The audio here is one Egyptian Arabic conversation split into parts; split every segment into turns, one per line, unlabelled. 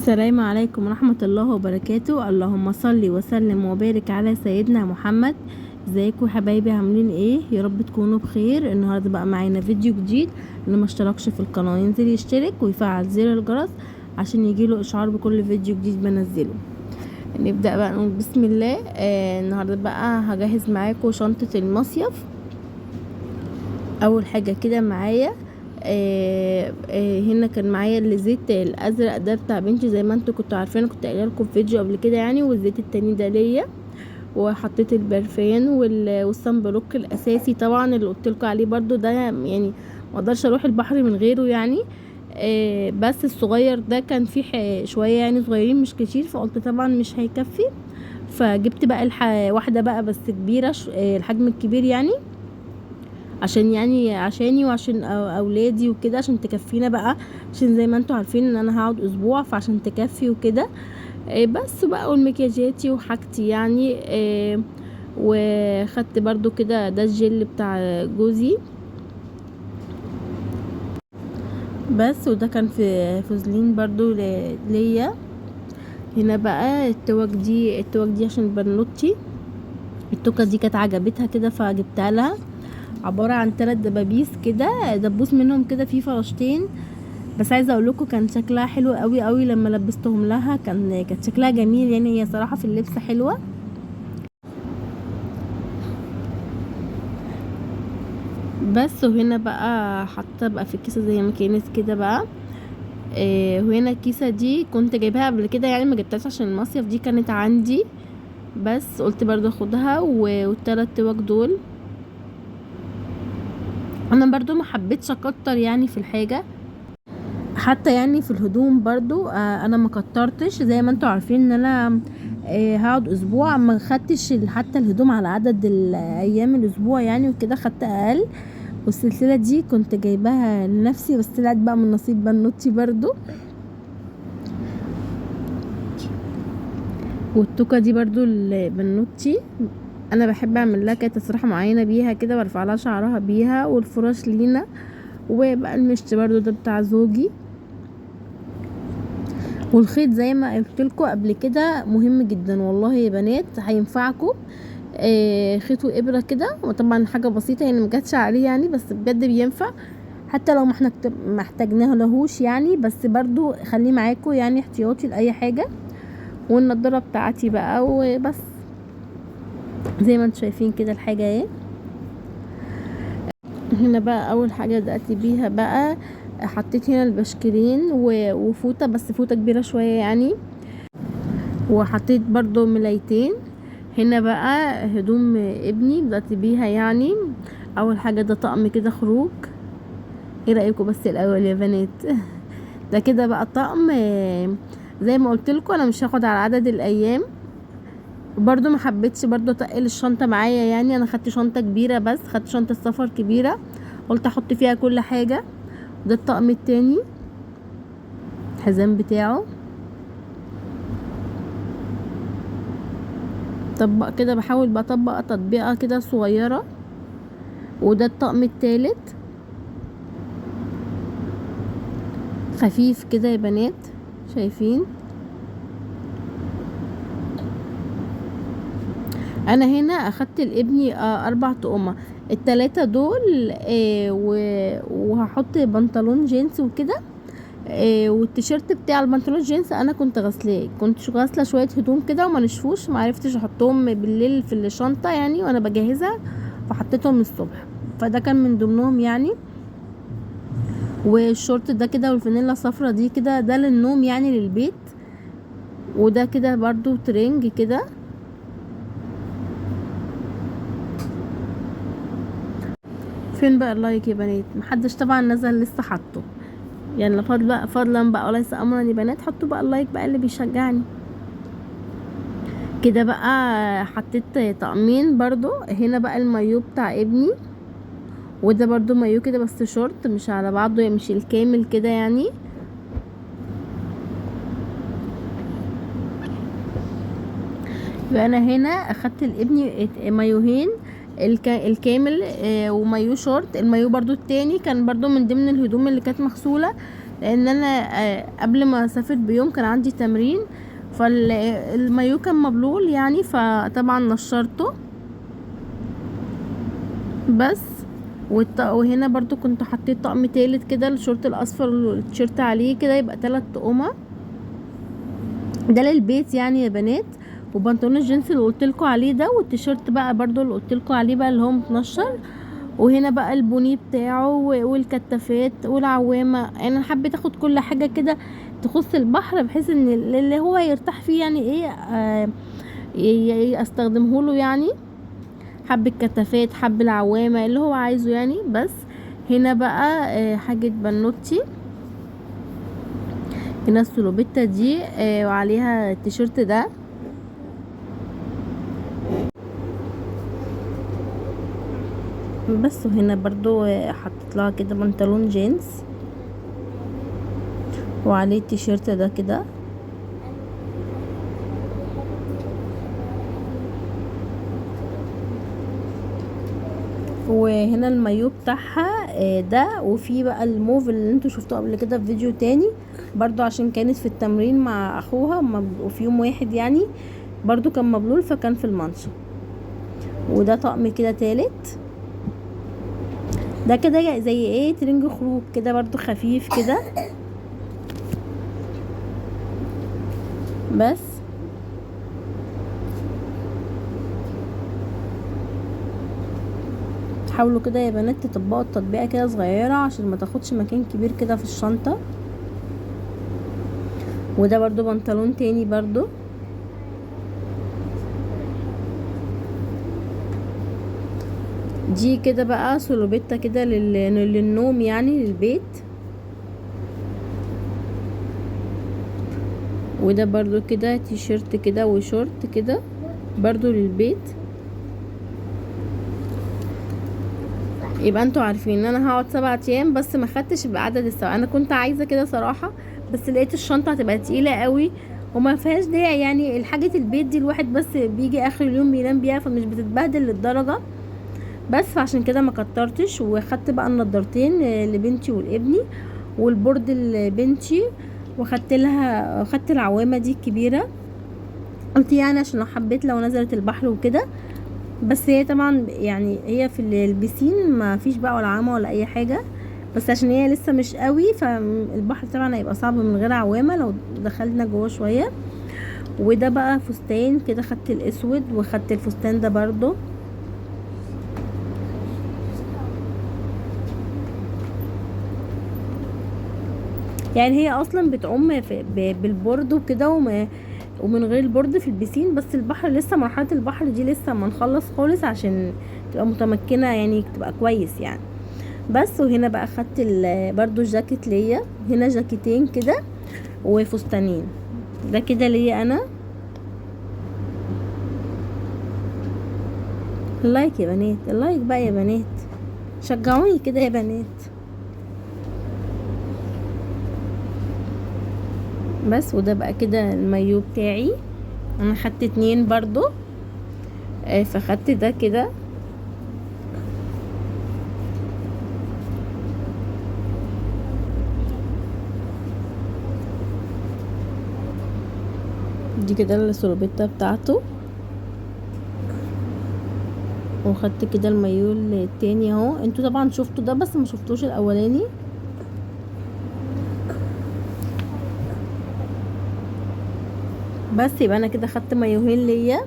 السلام عليكم ورحمة الله وبركاته. اللهم صل وسلم وبارك على سيدنا محمد. ازيكم حبايبي، عاملين ايه؟ يا رب تكونوا بخير. النهارده بقى معانا فيديو جديد. اللي ما اشتركش في القناة ينزل يشترك ويفعل زر الجرس عشان يجيله اشعار بكل فيديو جديد بنزله. نبدأ بقى نقول بسم الله. النهارده بقى هجهز معاكم شنطة المصيف. اول حاجة كده معايا هنا كان معايا الزيت الازرق ده بتاع بنتي، زي ما انتوا كنتوا عارفين، كنت قايله لكم في فيديو قبل كده يعني. والزيت التاني ده ليا، وحطيت البرفان وال sun block الاساسي طبعا اللي قلت لكم عليه برده، ده يعني ما اقدرش اروح البحر من غيره يعني. بس الصغير ده كان فيه شوية يعني، صغيرين مش كتير، فقلت طبعا مش هيكفي، فجبت بقى واحدة بقى بس كبيرة، الحجم الكبير يعني، عشان يعني عشاني وعشان اولادي وكده، عشان تكفينا بقى، عشان زي ما انتوا عارفين ان انا هقعد اسبوع، فعشان تكفي وكده. بس بقى، والمكياجاتي وحاجتي يعني. وخدت برضو كده ده الجل بتاع جوزي بس، وده كان في فوزلين برضو ليا. هنا بقى التوك دي عشان بنوتي، التوكه دي كانت عجبتها كده فجبتها لها. عبارة عن 3 دبابيس كده، دبوس منهم كده فيه فراشتين بس. عايزه اقول لكم كان شكلها حلو قوي قوي لما لبستهم لها، كانت شكلها جميل يعني، هي صراحة في اللبس حلوة. بس وهنا بقى حاطه بقى في الكيسة زي ما كانت كده بقى. وهنا الكيسة دي كنت جايباها قبل كده يعني، ما جبتهاش عشان المصيف، دي كانت عندي بس قلت برضو اخدها. والتلات توك دول انا برضو ما حبيتش اكتر يعني في الحاجة، حتى يعني في الهدوم برضو. انا ما كترتش، زي ما انتوا عارفين ان انا هقعد اسبوع، ما خدتش حتى الهدوم على عدد الايام الاسبوع يعني وكده، خدت اقل. والسلسله دي كنت جايباها لنفسي بس طلعت بقى من نصيب بنوتي برضو. والتوكه دي برضو لبنوتي، انا بحب اعمل لها كده تسريحه معينة بيها كده، برفع لها شعرها بيها. والفراش لينا. وبقى المشط برضو ده بتاع زوجي. والخيط زي ما قلت لكم قبل كده مهم جدا والله يا بنات، هينفعكم. خيط وابره كده، وطبعا حاجة بسيطة يعني، ما جاتش عليه يعني، بس بجد بينفع حتى لو ما احنا ما احتاجناه لهوش يعني، بس برضو خليه معاكم يعني احتياطي لاي حاجة. والنضاره بتاعتي بقى وبس، زي ما انتم شايفين كده الحاجة اهي. هنا بقى اول حاجة بدات بيها بقى، حطيت هنا البشكرين وفوطه، بس فوطه كبيرة شوية يعني، وحطيت برضو ملايتين. هنا بقى هدوم ابني بدات بيها يعني. اول حاجة ده طقم كده خروج، ايه رايكم بس الاول يا بنات؟ ده كده بقى طقم، زي ما قلت لكم انا مش هاخد على عدد الايام، برضو ما حبيتش برضو اتقل الشنطة معايا يعني، انا خدت شنطه كبيرة بس، خدت شنطه سفر كبيرة قلت احط فيها كل حاجة. ده الطقم التاني، الحزام بتاعه طبق كده، بحاول بطبق تطبيقه كده صغيرة. وده الطقم التالت، خفيف كده يا بنات، شايفين؟ انا هنا اخدت لابني 4 تقمه، التلاتة دول، وهحط بنطلون جينز وكده، والتيشيرت بتاع البنطلون جينز انا كنت غسلاه، كنت غاسله شوية هدوم كده وما نشفوش، ما عرفتش احطهم بالليل في الشنطة يعني وانا بجهزها، فحطيتهم الصبح، فده كان من ضمنهم يعني. والشورت ده كده والفانيلا الصفرا دي كده، ده للنوم يعني للبيت. وده كده برضو ترنج كده. فين بقى ال like يا بنات؟ محدش طبعا نزل لسه حاطه يعني، فضلا بقى وليس امرا يا بنات، حطوا بقى ال like بقى اللي بيشجعني كده. بقى حطيت طقمين برضو. هنا بقى المايو بتاع ابني، وده برضو مايو كده بس شورت، مش على بعضه يعني، مش الكامل كده يعني. يبقى انا هنا اخدت لابني مايوهين، الكامل، ومايو شورت. المايو برضو التاني كان برضو من ضمن الهدوم اللي كانت مغسولة، لان انا قبل ما اسافر بيوم كان عندي تمرين، فالمايو كان مبلول يعني، فطبعا نشرته بس. وهنا برضو كنت حطيت طقم تالت كده، الشورت الاصفر والتيشيرت عليه كده، يبقى 3 طقمه ده للبيت يعني يا بنات. وبنطلون الجينز اللي قلت لكم عليه ده، والتيشيرت بقى برضو اللي قلت لكم عليه بقى اللي هو متنشر. وهنا بقى البونيه بتاعه والكتافات والعوامه. انا حبيت اخد كل حاجة كده تخص البحر، بحيث ان اللي هو يرتاح فيه يعني ايه، استخدمه له يعني. حب الكتافات، حب العوامه، اللي هو عايزه يعني. بس هنا بقى حاجة بنوتي، هنا السلوبيتا دي وعليها التيشيرت ده. بس وهنا برضو حطيت لها كده بنطلون جينز وعليه التيشيرت ده كده. وهنا المايو بتاعها ده، وفي بقى الموف اللي انتوا شفتوه قبل كده في فيديو تاني برضو، عشان كانت في التمرين مع اخوها وفي يوم واحد يعني، برضو كان مبلول فكان في المنشط. وده طقم كده تالت، ده كده زي ايه ترنج خروج كده برضو خفيف كده. بس حاولوا كده يا بنات تطبقوا التطبيقه كده صغيرة عشان ما تاخدش مكان كبير كده في الشنطة. وده برضو بنطلون تاني برضو. دي كده بقى سلوبيتا كده للنوم يعني، للبيت. وده برضو كده تيشيرت كده وشورت كده برضو للبيت. يبقى انتوا عارفين ان انا هقعد 7 ايام بس، ما خدتش بعدد السبعة. انا كنت عايزه كده صراحة، بس لقيت الشنطة هتبقى تقيلة قوي وما فيهاش داعي يعني. الحاجة البيت دي الواحد بس بيجي اخر اليوم بينام بيها، فمش بتتبهدل للدرجة بس، فعشان كده ما كترتش. وخدت بقى النضارتين لبنتي ولابني، والبورد لبنتي، وخدت لها خدت العوامه دي الكبيرة، قلت يعني عشان لو حبيت لو نزلت البحر وكده. بس هي طبعا يعني هي في البسين ما فيش بقى ولا عوامه ولا اي حاجة، بس عشان هي لسه مش قوي فالبحر طبعا هيبقى صعب من غير عوامه لو دخلنا جوه شوية. وده بقى فستان كده، خدت الاسود وخدت الفستان ده برضو. يعني هي اصلا بتعوم بال board وكده ومن غير ال board في البسين، بس البحر لسه مرحلة البحر دي لسه ما نخلص خالص عشان تبقى متمكنة يعني، تبقى كويس يعني. بس وهنا بقى خدت برضو الجاكيت ليا، هنا جاكيتين كده وفستانين، ده كده ليا انا. ال like يا بنات، ال like بقى يا بنات، شجعوني كده يا بنات. بس وده بقى كده المايو بتاعي، انا خدت 2 برضو، فخدت ده كده. دي كده السلوبيتا بتاعته. وخدت كده المايو التاني اهو، انتوا طبعا شفتوا ده بس ما شفتوش الاولاني. بس يبقى انا كده خدت مايوهين ليا.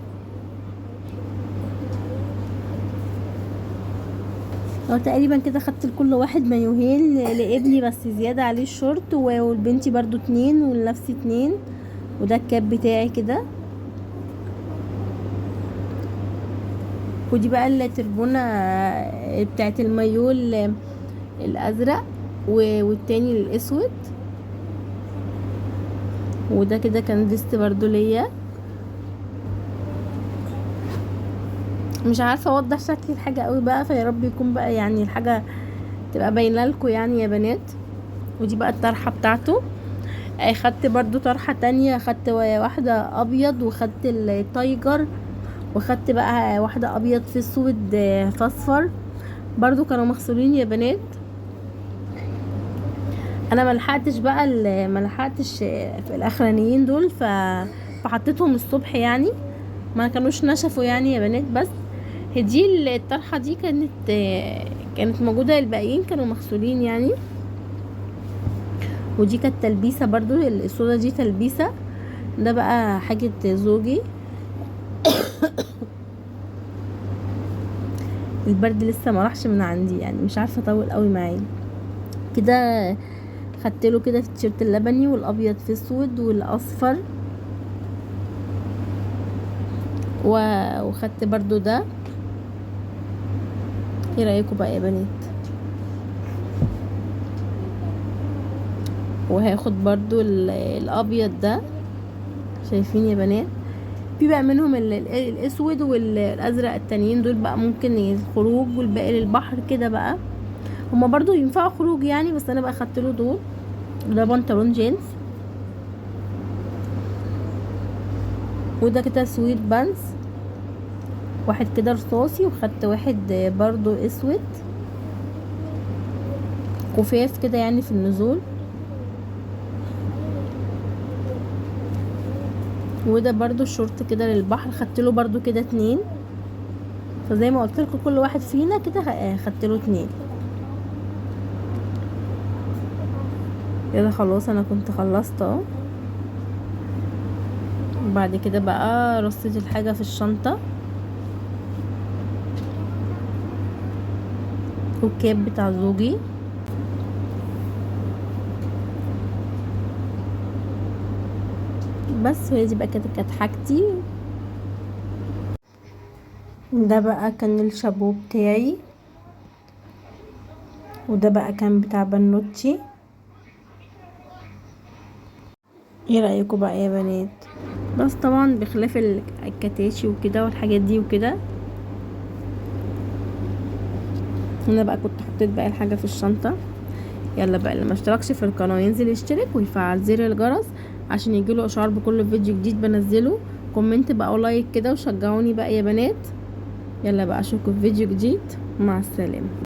هو تقريبا كده خدت لكل واحد مايوهين، لابني بس زيادة عليه الشورت، والبنتي برضو 2، ولنفسي 2. وده الكاب بتاعي كده. ودي بقى التربونة بتاعت المايو الازرق والتاني الاسود. وده كده كان vest برضو ليا. مش عارفه اوضح شكل الحاجة قوي بقى، فيا رب يكون بقى يعني الحاجة تبقى باينة لكم يعني يا بنات. ودي بقى الطرحة بتاعته. خدت برضو طرحه تانية، خدت واحدة ابيض، وخدت ال tiger، وخدت بقى واحدة ابيض في اسود، في اصفر، برضو كانوا مغسولين يا بنات. انا ما لحقتش بقى ما لحقتش في الاخرانيين دول، فحطيتهم الصبح يعني، ما كانوش نشفوا يعني يا بنات. بس دي الطرحة دي كانت موجودة، الباقيين كانوا مغسولين يعني. ودي كانت تلبيسه برضو، الصورة دي تلبيسه. ده بقى حاجة زوجي. البرد لسه ما راحش من عندي يعني، مش عارفه اطول قوي معايا كده. خدت له كده في التيشيرت اللبني والابيض في اسود والاصفر، وخدت برضو ده. ايه رايكم بقى يا بنات؟ وهاخد برضو الابيض ده. شايفين يا بنات؟ في بقى منهم الاسود والازرق التانيين دول بقى ممكن الخروج، والباقي للبحر كده بقى. هما برضو ينفعوا خروج يعني، بس انا بقى خدت له دول. ده بنطلون جينز، وده كده sweatpants، واحد كده رصاصي، وخدت واحد برضو اسود خفاف كده يعني في النزول. وده برضو الشورت كده للبحر، خدت له برضو كده 2. فزي ما قلت لكم كل واحد فينا كده خدت له 2 كده. خلاص انا كنت خلصت اهو. وبعد كده بقى رصيت الحاجة في الشنطة، والكاب بتاع زوجي. بس هي دي بقى كانت حاجتي. ده بقى كان الشابو بتاعي، وده بقى كان بتاع بنوتي. ايه رايكم بقى يا بنات؟ بس طبعا بخلاف الكتاشي وكده والحاجات دي وكده. انا بقى كنت حطيت بقى الحاجة في الشنطة. يلا بقى اللي ما اشتركش في القناة ينزل يشترك ويفعل زر الجرس عشان يجيله اشعار بكل فيديو جديد بنزله. comment بقى و like كده وشجعوني بقى يا بنات. يلا بقى اشوفكم في فيديو جديد، مع السلامة.